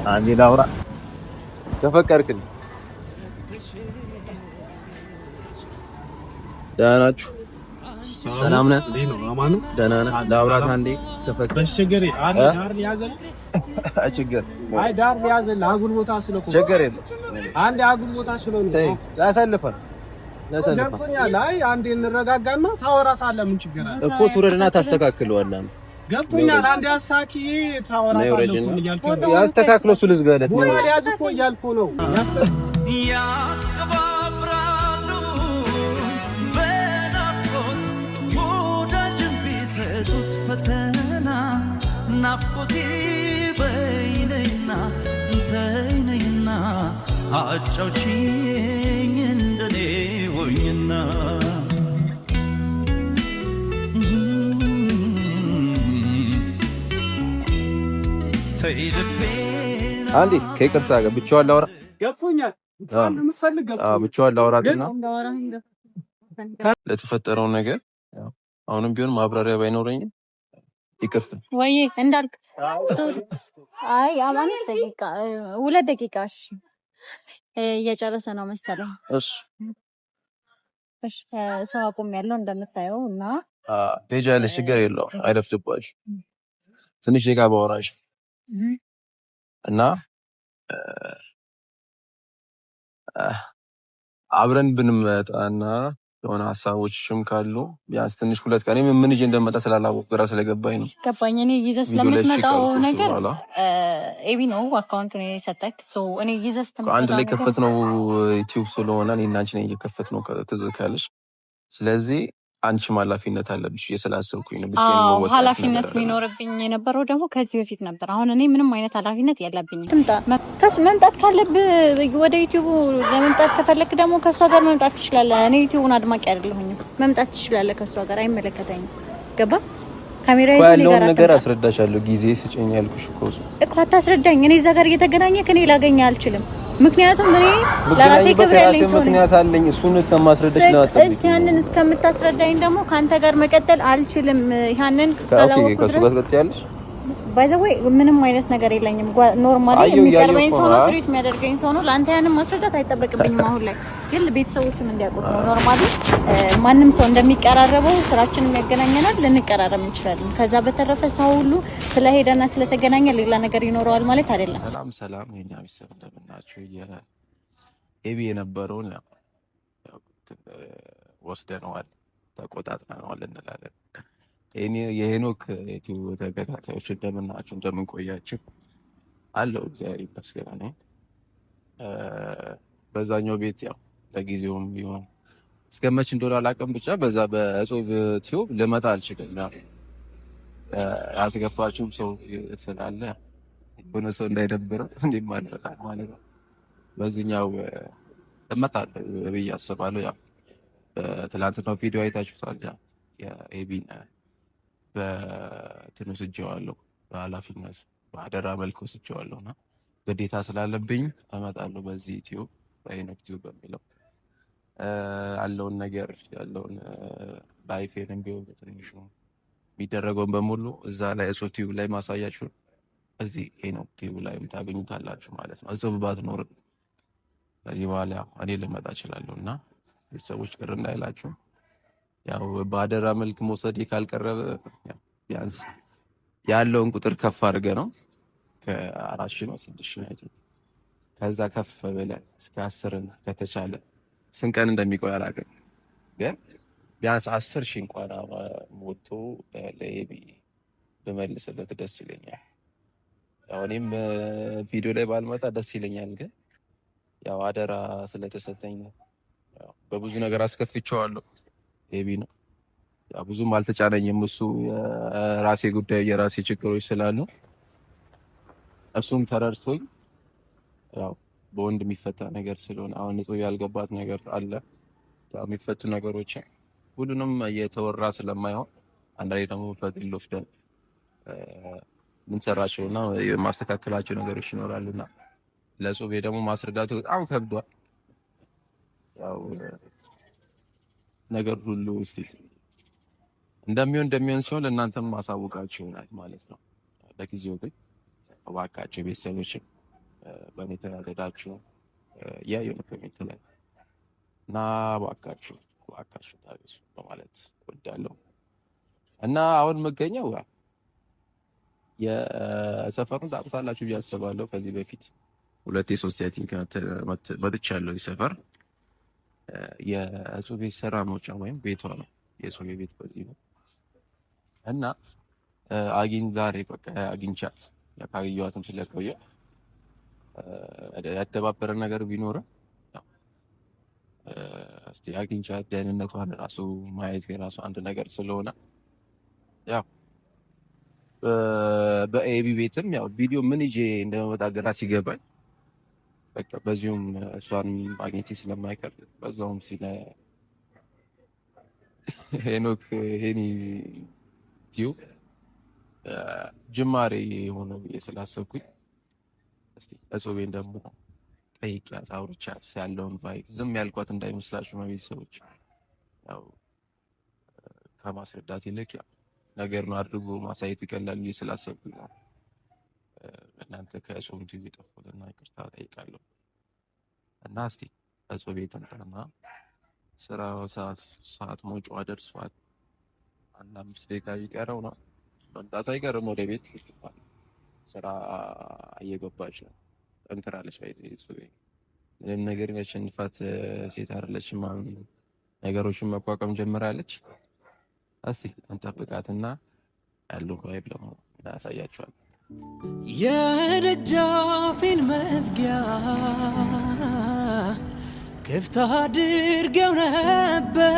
አንዴ ላውራ ከፈቀድክልኝ። ደህና ናችሁ? ሰላም ነህ? ደህና ነህ? ላውራት አንዴ ችግር የለም። ገብቶኛል። አይ አንዴ እንረጋጋና ታወራታለህ። ምን ችግር አለ እኮ ትውረድና ታስተካክለዋለህ። ገብቶኛል። አንዴ አስታኪ ታወራታለህ እኮ እያልኩ ነው። ያስተካክለው እሱ ልዝጋለት ነው ያዝ እኮ እያልኩ ነው። ያቀባብራሉ በናፍቆት ወዳጅን ቢሰጡት ፈተና ናፍቆቴ በይነኝና እንተይነኝና አጫውቺኝ እንደኔ ሆኝና አንዴ ከይቅርታ ጋር ብቻዋን ላውራ። ገብቶኛል። ብቻዋን ላውራትና ለተፈጠረው ነገር አሁንም ቢሆን ማብራሪያ ባይኖረኝም ይቅርታ ወይ እንዳልክ። አይ 5 ደቂቃ 2 ደቂቃ እሺ፣ እየጨረሰ ነው መሰለኝ። እሺ እሺ፣ ሰው አቁም ያለው እንደምታየው እና ትሄጃለሽ፣ ችግር የለውም አይረፍድባችሁ። ትንሽ ደቂቃ ባወራሽ እና አብረን ብንመጣና የሆነ ሀሳቦችም ካሉ ቢያንስ ትንሽ 2 ቀን ምን ይዤ እንደመጣ ስላላወቅኩ ግራ ስለገባኝ ነው። ገባኝ። እኔ ይዘህ ስለምትመጣው ነገር ኤቢ ነው account ኡን የሰጠክ። እኔ ይዘህ ስትመጣው አንድ ላይ ከፈት ነው ዩቲዩብ ስለሆነ እኔና አንቺ ነኝ እየከፈት ነው ትዝ ካለሽ። ስለዚህ አንቺም ኃላፊነት አለብሽ ስላሰብኩኝ ነው። ኃላፊነት ሊኖርብኝ የነበረው ደግሞ ከዚህ በፊት ነበር። አሁን እኔ ምንም አይነት ኃላፊነት የለብኝም። ከሱ መምጣት ካለብህ ወደ ዩቲዩቡ ለመምጣት ከፈለክ ደግሞ ከእሷ ጋር መምጣት ትችላለህ። እኔ ዩቲዩቡን አድማቂ አይደለሁኝም። መምጣት ትችላለህ ከእሷ ጋር፣ አይመለከተኝም። ገባ? ካሜራ ይዞ ያለውን ነገር አስረዳሻለሁ። ጊዜ ስጭኝ ያልኩሽ እኮ እኮ አታስረዳኝ። እኔ እዛ ጋር እየተገናኘ ከኔ ላገኘ አልችልም። ምክንያቱም እኔ ለራሴ ክብር ያለኝ ሰው ነኝ። ምክንያት አለኝ። እሱን እስከማስረዳሽ ነው። አጣብቂ። ያንን እስከምታስረዳኝ ደግሞ ከአንተ ጋር መቀጠል አልችልም። ያንን እስካላወቅኩ ድረስ by the way ምንም አይነት ነገር የለኝም። normally የሚቀርበኝ ሰው ነው፣ treat የሚያደርገኝ ሰው ነው። ለአንተ ያንን ማስረዳት አይጠበቅብኝም። አሁን ላይ ግን ቤተሰቦችም እንዲያውቁት ነው። normally ማንም ሰው እንደሚቀራረበው ስራችንም ያገናኘናል፣ ልንቀራረብ እንችላለን። ከዛ በተረፈ ሰው ሁሉ ስለሄደና ስለተገናኘ ሌላ ነገር ይኖረዋል ማለት አይደለም። ሰላም ሰላም፣ የኛ ቤተሰብ እንደምናችሁ። ኤቢ የነበረውን ወስደነዋል፣ ተቆጣጥረነዋል እንላለን። የሄኖክ ዩቲዩብ ተከታታዮች እንደምናችሁ እንደምንቆያችሁ አለው። እግዚአብሔር ይመስገን። እኔ በዛኛው ቤት ያው ለጊዜውም ቢሆን እስከ መች እንደሆነ አላውቅም፣ ብቻ በዛ በእጹብ ቲዩብ ልመጣ አልችልም። ያው ያስገባችሁም ሰው ስላለ የሆነ ሰው እንዳይደብረው እኔም አልመጣም ማለት ነው። በዚህኛው እመጣለሁ ብዬ አስባለሁ። ያው በትላንትናው ቪዲዮ አይታችሁታል። ያው የኤቢን በትን ወስጄዋለሁ፣ በኃላፊነት በአደራ መልክ ወስጄዋለሁ እና ግዴታ ስላለብኝ እመጣለሁ። በዚህ ዩቲዩብ በሄኖክ ቲዩብ በሚለው ያለውን ነገር ያለውን life ኤንም ቢሆን በትንሹ የሚደረገውን በሙሉ እዛ ላይ እሱ ቲዩብ ላይ ማሳያችሁ እዚህ ሄኖክ ቲዩብ ላይ ታገኙታላችሁ ማለት ነው። እጽብ ባትኖርም ከዚህ በኋላ እኔ ልመጣ እችላለሁ እና ቤተሰቦች ቅር እንዳይላችሁ ያው በአደራ መልክ መውሰድ ካልቀረበ ቢያንስ ያለውን ቁጥር ከፍ አድርገ ነው ከ4,000 ነው 6,000 ነው ከዛ ከፍ ብለን እስከ 10 ከተቻለ ስንት ቀን እንደሚቆይ አላውቅም፣ ግን ቢያንስ 10,000 እንኳን ሞልቶ ለኤቢ ብመልስለት ደስ ይለኛል። ያው እኔም ቪዲዮ ላይ ባልመጣ ደስ ይለኛል፣ ግን ያው አደራ ስለተሰጠኝ ነው። በብዙ ነገር አስከፍቼዋለሁ። ኤቢ ነው። ያው ብዙም አልተጫነኝም። እሱ የራሴ ጉዳይ የራሴ ችግሮች ስላሉ እሱም ተረድቶኝ ያው በወንድ የሚፈታ ነገር ስለሆነ አሁን ንጹህ ያልገባት ነገር አለ። ያው የሚፈቱ ነገሮች ሁሉንም እየተወራ ስለማይሆን አንዳንዴ ደግሞ በግል ወስደን የምንሰራቸውና የማስተካከላቸው ነገሮች ይኖራሉና ለጹቤ ደግሞ ማስረዳቱ በጣም ከብዷል። ያው ነገር ሁሉ እስቲ እንደሚሆን ሲሆን ለእናንተም ማሳወቃችሁ ይሆናል ማለት ነው። ለጊዜው ግን እባካችሁ ቤተሰቦች በእኔ ተናደዳችሁ እያየሁ ነው comment ላይ እና እባካችሁ እባካችሁ ታገሱ በማለት እወዳለሁ። እና አሁን የምገኘው የሰፈሩን ታውቁታላችሁ ብዬ አስባለሁ። ከዚህ በፊት ሁለቴ ሶስቴ I think መጥቻለሁ። ይህ ሰፈር የእጹቤ ስራ መውጫ ወይም ቤቷ ነው። የእጹቤ ቤት በዚህ ነው እና አግኝ ዛሬ በቃ አግኝቻት ካገኘኋትም ስለቆየ ያደባበረ ነገር ቢኖርም እስቲ አግኝቻት ደህንነቷን ራሱ ማየት የራሱ አንድ ነገር ስለሆነ ያው በኤቢ ቤትም ያው ቪዲዮ ምን ይዤ እንደመጣ ግራ ሲገባኝ በቃ በዚሁም እሷን ማግኘቴ ስለማይቀር በዛውም ስለ ሄኖክ ሄኒ ቲዩብ ጅማሬ የሆነ ብዬ ስላሰብኩኝ እስቲ እጹቤን ደግሞ ጠይቂያት አውርቻት ያለውን vibe ዝም ያልኳት እንዳይመስላችሁ ነው ቤተሰቦች። ያው ከማስረዳት ይልቅ ያው ነገር ነው አድርጎ ማሳየቱ ይቀላል ብዬ ስላሰብኩኝ ነው እናንተ ከእጹብ ቲዩብ የጠፋሁትና ይቅርታ ጠይቃለሁ። እና እስቲ እጹቤ ትምጣና ስራ ሰዓት መውጫዋ ደርሷል። አንድ 5 ደቂቃ ቢቀረው ነው መምጣት አይቀርም ወደ ቤት። ስራ እየገባች ነው። ጠንክራለች። ምንም ነገር የሚያሸንፋት ሴት አይደለችም። አሁን ነገሮችን መቋቋም ጀምራለች። እስቲ እንጠብቃትና ያለው vibe ደግሞ እናሳያችኋለን። የደጃፌን መዝጊያ ክፍት አድርጌው ነበር፣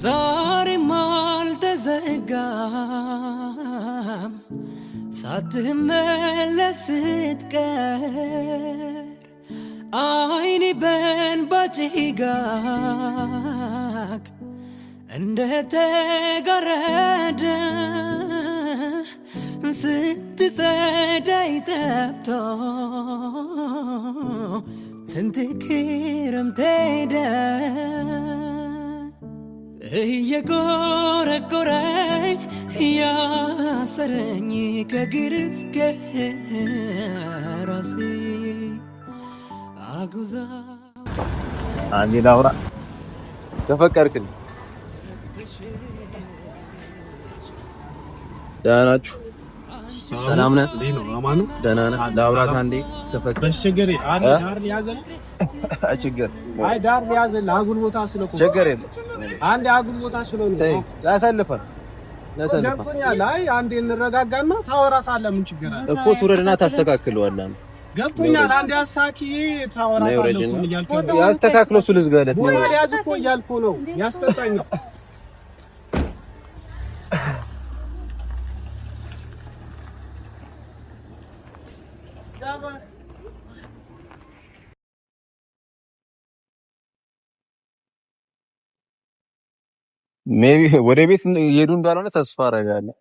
ዛሬም አልተዘጋም። ሳትመለስ ስትቀር አይኔ በእንባ ጭጋግ እንደተጋረደ ስንት ጸዳይ ጠብቶ ስንት ክረምት ሄደ እየጎረጎረኝ እያሰረኝ ከግር እስከ ራሴ አጉዛ አንዴ ላውራ ተፈቀርክልኝ። ደህና ናችሁ? ሰላም ነህ? ደህና ነህ? ላውራት አንዴ ችግር ችግር አይ ዳር ሊያዘልህ አጉል ቦታ ስለቆመ ችግር የለም። አንዴ አጉል ቦታ ስለሆነ ላሰልፈን ገብቶኛል። አይ አንዴ እንረጋጋና ታወራታለህ። ምን ችግር አለ እኮ ትውረድና ታስተካክለዋለህ። ገብቶኛል። አንዴ አስታኪ ታወራታለህ እኮ እያልኩህ ነው። ያስተካክለው እሱ ልዝጋለት ቦታ ሊያዝ እኮ እያልኩህ ነው። ያስቀጣኛል። Maybe ወደ ቤት እየሄዱ እንዳልሆነ ተስፋ አደርጋለሁ።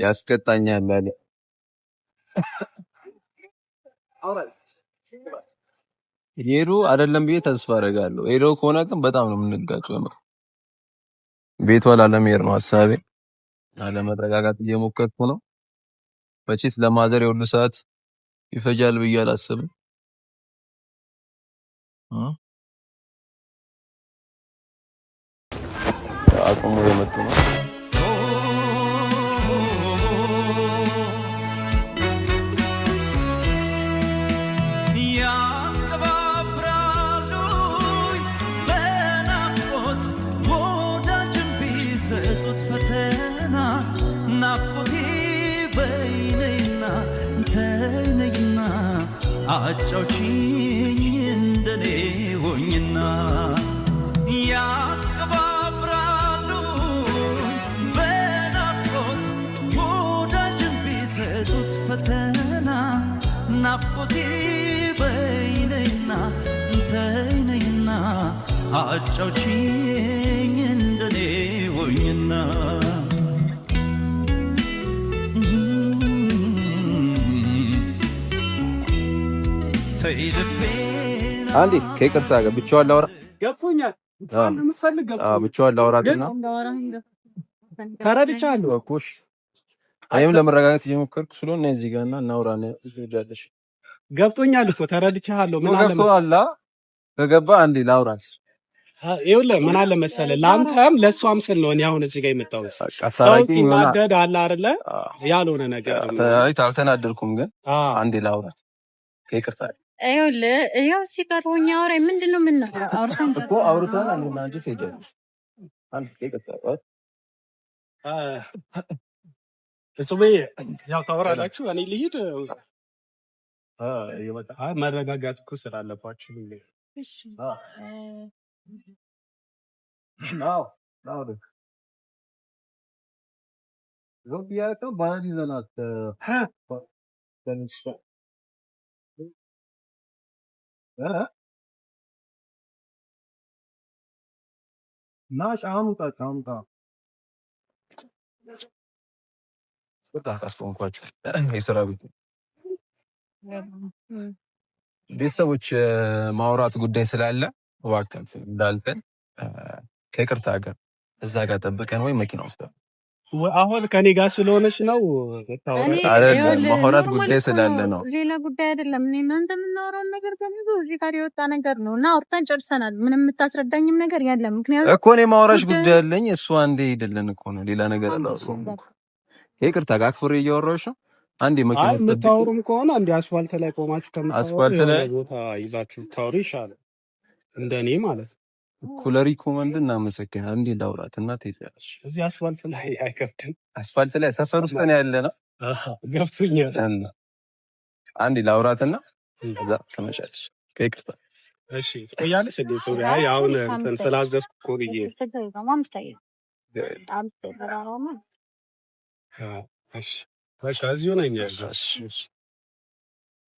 ያስቀጣኛል አለ። ሄዱ አይደለም ብዬ ተስፋ አደርጋለሁ። ሄዶ ከሆነ ግን በጣም ነው የምንጋጨው። ነው ቤቷ ላለመሄድ ነው ሀሳቤ። ላለመረጋጋት እየሞከርኩ ነው። መቼስ ለማዘር የሁሉ ሰዓት ይፈጃል ብዬ አላስብም። አቁሙ የመጡ ነው። ያንቀባብራሉኝ በናፍቆት ወዳጅን ቢሰጡት ፈተና ናፍቆቴ በይነይና ተይነይና አጫውቺኝ እንደኔ ሆኝና ያንቀባብራሉኝ በናፍቆት ወዳጅን ቢሰጡት ፈተና ናፍቆቴ በይነይና ተይነይና አጫውቺኝ እንደኔ ሆኝና ተይ ልቤን አንዴ ከይቅርታ ጋር ብቻዋን ላውራ። ገብቶኛል። የምትፈልግ ገብቶኛል። ብቻዋን ላውራትና ተረድቻለሁ እኮ እሺ። እኔም ለመረጋጋት እየሞከርኩ ስለሆነ እዚህ ጋር እና እናውራ ነው። ገብቶኛል እኮ ተረድቻለሁ። ምን አለ ገብቶሃል? ከገባ አንዴ ላውራሽ። ይኸውልህ ምን አለ መሰለህ፣ ለአንተም ለእሷም ስል ነው እኔ አሁን እዚህ ጋር የመጣሁት። ሰው ሲናደድ አለ አይደለ ያልሆነ ነገር። አልተናደድኩም፣ ግን አንዴ ላውራት ከይቅርታ። ይኸውልህ ይኸው እዚህ ጋር ሆኜ አውራኝ። ምንድን ነው የምናወራው? አውርተን እኮ አውርተን አንዴ እና አንቺ ትሄጃለሽ። አንዴ ከይቅርታ እጹቤ ያው ታወራላችሁ፣ እኔ ልሂድ። መረጋጋት እኮ ስላለባችሁ። እሺ። ካስቆምኳቸው የስራ ቤት ቤተሰቦች ማውራት ጉዳይ ስላለ እባክህ እንዳልከን ከይቅርታ ጋር እዛ ጋር ጠብቀን ወይ መኪና ውስጥ አሁን ከኔ ጋር ስለሆነች ነው። አይደለም፣ ማውራት ጉዳይ ስላለ ነው። ሌላ ጉዳይ አይደለም። እኔ እናንተ የምናወራውን ነገር በሙሉ እዚህ ጋር የወጣ ነገር ነው እና አውርተን ጨርሰናል። ምንም የምታስረዳኝም ነገር የለም። ምክንያቱም እኮ እኔ ማውራሽ ጉዳይ አለኝ። እሱ አንዴ ሄደልን እኮ ነው፣ ሌላ ነገር አላወራሁም እኮ። ከይቅርታ ጋር አክብሬ እያወራሁሽ ነው። አንዴ መኪና ውስጥ የምታወሩም ከሆነ እንደ አስፋልት ላይ ቆማችሁ ከምታወሩ ላይ ቦታ ይዛችሁ ታወሩ ይሻላል፣ እንደኔ ማለት ነው። ኩለሪ ኮመንድ እናመሰግናለን። አንዴ ላውራት እና ትሄጃለሽ። እዚህ አስፋልት ላይ አይከብድም። አስፋልት ላይ ሰፈር ውስጥ ነው ያለ ነው። ገብቶኛል። አንዴ ላውራትና እዛ ትመጫለሽ። ከይቅርታ እሺ። ትቆያለሽ እንዴ? ሶሪ፣ አይ አሁን እንትን ስላዘዝኩ እኮ ብዬ። እሺ፣ በቃ እዚሁ ነኝ።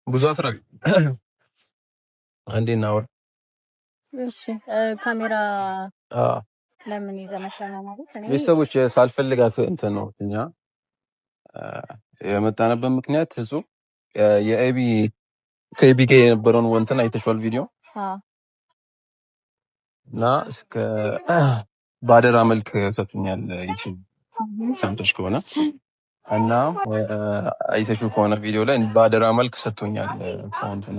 ብዙ አትራቅ። አንዴ እናውራ። እሺ፣ ካሜራ ለምን ይዘህ መጣህ ማለት እኔ ቤተሰቦች ሳልፈልጋት እንትን ነው። እኛ የመጣንበት ምክንያት እሱ የኤቢ ከኤቢ ጋር የነበረውን ወንትን አይተሽዋል ቪዲዮ እና እስከ በአደራ መልክ ሰጡኛል። ዩቲዩብ ሰምተሽ ከሆነ እና አይተሽው ከሆነ ቪዲዮ ላይ በአደራ መልክ ሰጥቶኛል። account ኡን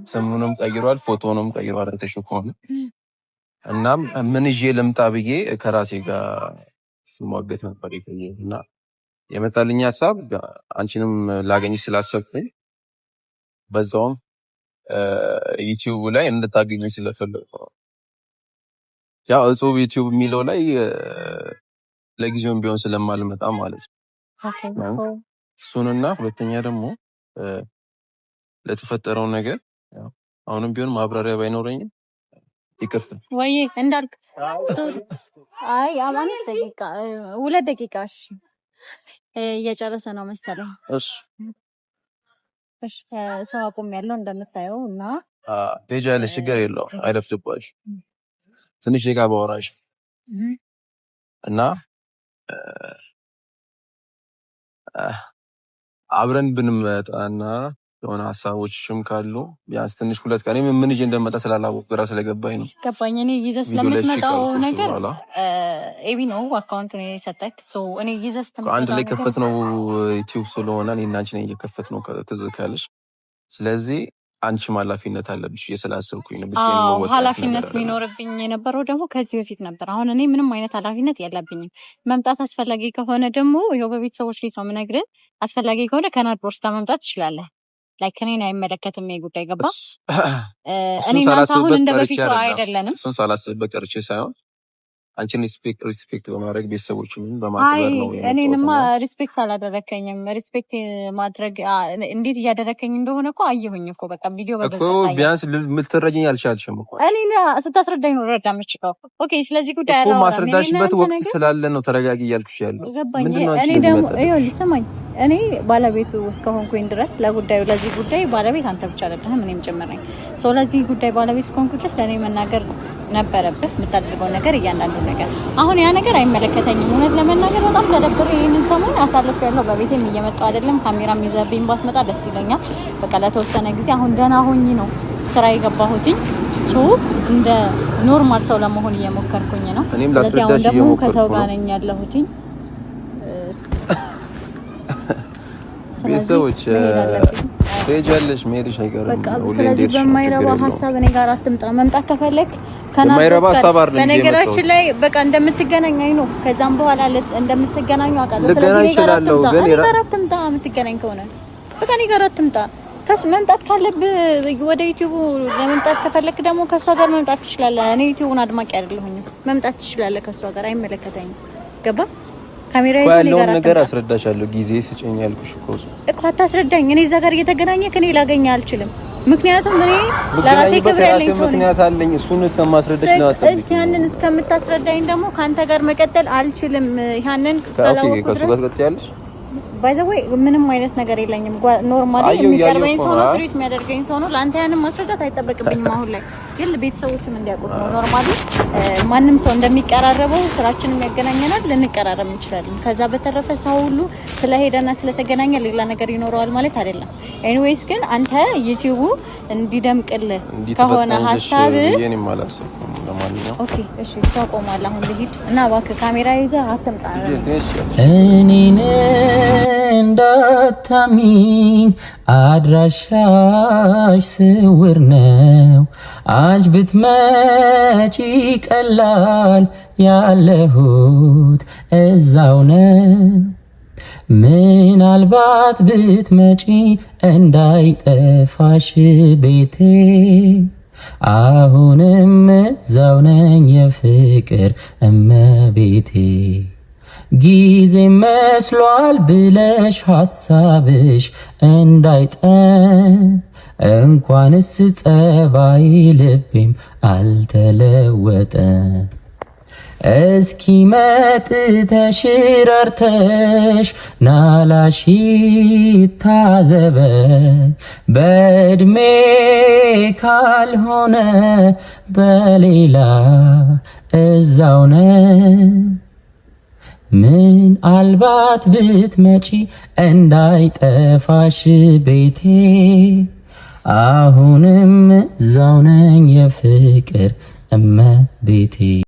ስሙንም ቀይሯል፣ ፎቶንም ቀይሯል። አይተሽው ከሆነ እናም ምን ይዤ ልምጣ ብዬ ከራሴ ጋር ስሟገት ነበር እና የመጣልኝ ሀሳብ አንቺንም ላገኝ ስላሰብኩኝ በዛውም ዩቲዩብ ላይ እንድታገኙ ስለፈለኩ ነው። ያው እጹብ ዩቲዩብ የሚለው ላይ ለጊዜውም ቢሆን ስለማልመጣ ማለት ነው። እሱንና ሁለተኛ ደግሞ ለተፈጠረው ነገር አሁንም ቢሆን ማብራሪያ ባይኖረኝም ይቅርታ። ወይ እንዳልክ አይ 5 ደቂቃ 2 ደቂቃ እሺ፣ እየጨረሰ ነው መሰለኝ። እሺ እሺ፣ ሰው አቁም ያለው እንደምታየው እና ትሄጃለሽ፣ ችግር የለውም አይረፍድባሽ። ትንሽ ደቂቃ ባወራሽ እና አብረን ብንመጣና የሆነ ሀሳቦችም ካሉ ቢያንስ ትንሽ 2 ቀን ምን ይዤ እንደመጣ ስላላወቅኩ ግራ ስለገባኝ ነው። ገባኝ። እኔ ይዘህ ስለምትመጣው ነገር ኤቢ ነው account ኡን የሰጠክ። እኔ ይዘህ ስትመጣ አንድ ላይ ከፈት ነው ዩቲዩብ ስለሆነ እኔ እና አንቺ ነኝ እየከፈት ነው ትዝ ካለሽ። ስለዚህ አንቺም ኃላፊነት አለብሽ ስላሰብኩኝ ነው። ኃላፊነት ሊኖርብኝ የነበረው ደግሞ ከዚህ በፊት ነበር። አሁን እኔ ምንም አይነት ኃላፊነት የለብኝም። መምጣት አስፈላጊ ከሆነ ደግሞ ይኸው በቤተሰቦች ፊት ነው የምነግርህ። አስፈላጊ ከሆነ ከናርዶስ ጋር መምጣት ትችላለህ። Like እኔን አይመለከትም ይሄ ጉዳይ፣ ገባ? እኔ እናንተ አሁን እንደ በፊቱ አይደለንም። እሱን ሳላስብበት ቀርቼ ሳይሆን አንቺን respect በማድረግ ቤተሰቦችን በማክበር ነው። እኔንማ respect አላደረከኝም። Respect ማድረግ እንዴት እያደረከኝ እንደሆነ እኮ አየሁኝ እኮ በቃ ቪዲዮ እኮ ቢያንስ ልትረጂኝ አልቻልሽም እኮ። እኔ ስታስረዳኝ ነው ረዳ የምችለው። Okay፣ ስለዚህ ጉዳይ እኮ ማስረዳሽበት ወቅት ስላለ ነው ተረጋጊ እያልኩሽ ያለው። ገባኝ። እኔ ደግሞ ይኸውልህ ስማኝ፣ እኔ ባለቤቱ እስከሆንኩኝ ድረስ ለጉዳዩ ለዚህ ጉዳይ ባለቤት አንተ ብቻ አይደለህም እኔም ጭምር ነኝ። So ለዚህ ጉዳይ ባለቤት እስከሆንኩ ድረስ ለእኔ መናገር ነበረብህ የምታደርገው ነገር እያንዳንዱ ነገር። አሁን ያ ነገር አይመለከተኝም። እውነት ለመናገር በጣም ተደብሮ ይህንን ሰሞን አሳልፍ ያለው በቤቴም እየመጣሁ አይደለም። ካሜራም ይዘብኝ ባትመጣ ደስ ይለኛል። በቃ ለተወሰነ ጊዜ አሁን ደህና ሆኜ ነው ስራ የገባሁትኝ። So እንደ normal ሰው ለመሆን እየሞከርኩኝ ነው። እኔም ስለዚህ አሁን ላስረዳሽ ደግሞ እየሞከርኩ ከሰው ጋር ነው። ነኝ ያለሁትኝ። ስለዚህ ቤተሰቦች መሄድ አለብኝ። ትሄጃለሽ፣ መሄድሽ አይቀርም። በቃ ሁሌ ስለዚህ እንደሄድሽ ነው፣ ችግር በማይረባ የለውም። ሀሳብ እኔ ጋር አትምጣ። መምጣት ከፈለክ የማይረባ ሀሳብ አይደለም ይዤ በነገራችን የመጣሁት። ላይ በቃ እንደምትገናኝ አይ ነው። ከዛም በኋላ እንደምትገናኙ አውቃለሁ። ስለዚህ ልገናኝ እኔ ጋር እችላለሁ፣ አትምጣ። ግን እኔ ጋር አትምጣ። የምትገናኝ ከሆነ በቃ እኔ ጋር አትምጣ። ከሱ መምጣት ካለብህ ወደ ዩቲዩቡ ለመምጣት ከፈለክ ደግሞ ከእሷ ጋር መምጣት ትችላለህ። እኔ ዩቲዩቡን አድማቂ አይደለሁኝም። መምጣት ትችላለህ ከእሷ ጋር፣ አይመለከተኝም። ገባ? ካሜራ እኮ ይዘህ እኔ ያለውን ጋር ነገር አትምጣ። አስረዳሻለሁ። ጊዜ ስጭኝ ያልኩሽ እኮ እሱ። እኮ አታስረዳኝ። እኔ እዛ ጋር እየተገናኘህ እኔ ላገኘህ አልችልም። ምክንያቱም እኔ ለራሴ የምገናኝበት ክብር የራሴ ያለኝ ሰው ነኝ። ምክንያት አለኝ። እሱን እስከማስረዳሽ ነው። እሺ፣ ያንን እስከምታስረዳኝ ደግሞ ከአንተ ጋር መቀጠል አልችልም። ያንን Okay፣ እስካላወቅኩ ከእሱ ጋር ድረስ ትቀጥያለሽ? By the way ምንም አይነት ነገር የለኝም። Normally አየሁ፣ የሚቀርበኝ እያየሁ ሰው እኮ ነው፣ ነው። treat የሚያደርገኝ ሰው ነው። ለአንተ ያንን ማስረዳት አይጠበቅብኝም። አሁን ላይ ግን ቤተሰቦችም እንዲያውቁት ነው። Normally ማንም ሰው እንደሚቀራረበው ስራችንም ያገናኘናል፣ ልንቀራረብ እንችላለን። ከዛ በተረፈ ሰው ሁሉ ስለሄደና ስለተገናኘ ሌላ ነገር ይኖረዋል ማለት አይደለም። Anyways ግን አንተ ዩቲዩቡ እንዲደምቅልህ እንዲህ ከሆነ ትፈጥኛለሽ ሀሳብ ብዬ እኔም አላሰብኩም። ለማንኛውም Okay፣ እሺ፣ ታቆማለህ። አሁን ልሂድ እና እባክህ ካሜራ ይዘህ አትምጣ። ትንሽ እኔን እንዳታሚኝ አድራሻሽ ስውር ነው። አንቺ ብትመጪ ቀላል ያለሁት እዛው ነው። ምናልባት ብትመጪ እንዳይጠፋሽ ቤቴ አሁንም እዛው ነኝ የፍቅር እመቤቴ። ጊዜ መስሏል ብለሽ ሐሳብሽ እንዳይጠን እንኳንስ ጸባይ ልቤም አልተለወጠ። እስኪ መጥተሽ ረርተሽ ናላሺ ታዘበኝ በእድሜ ካልሆነ በሌላ እዛው ነኝ። ምን አልባት ብትመጪ እንዳይጠፋሽ ቤቴ አሁንም እዛው ነኝ የፍቅር እመቤቴ።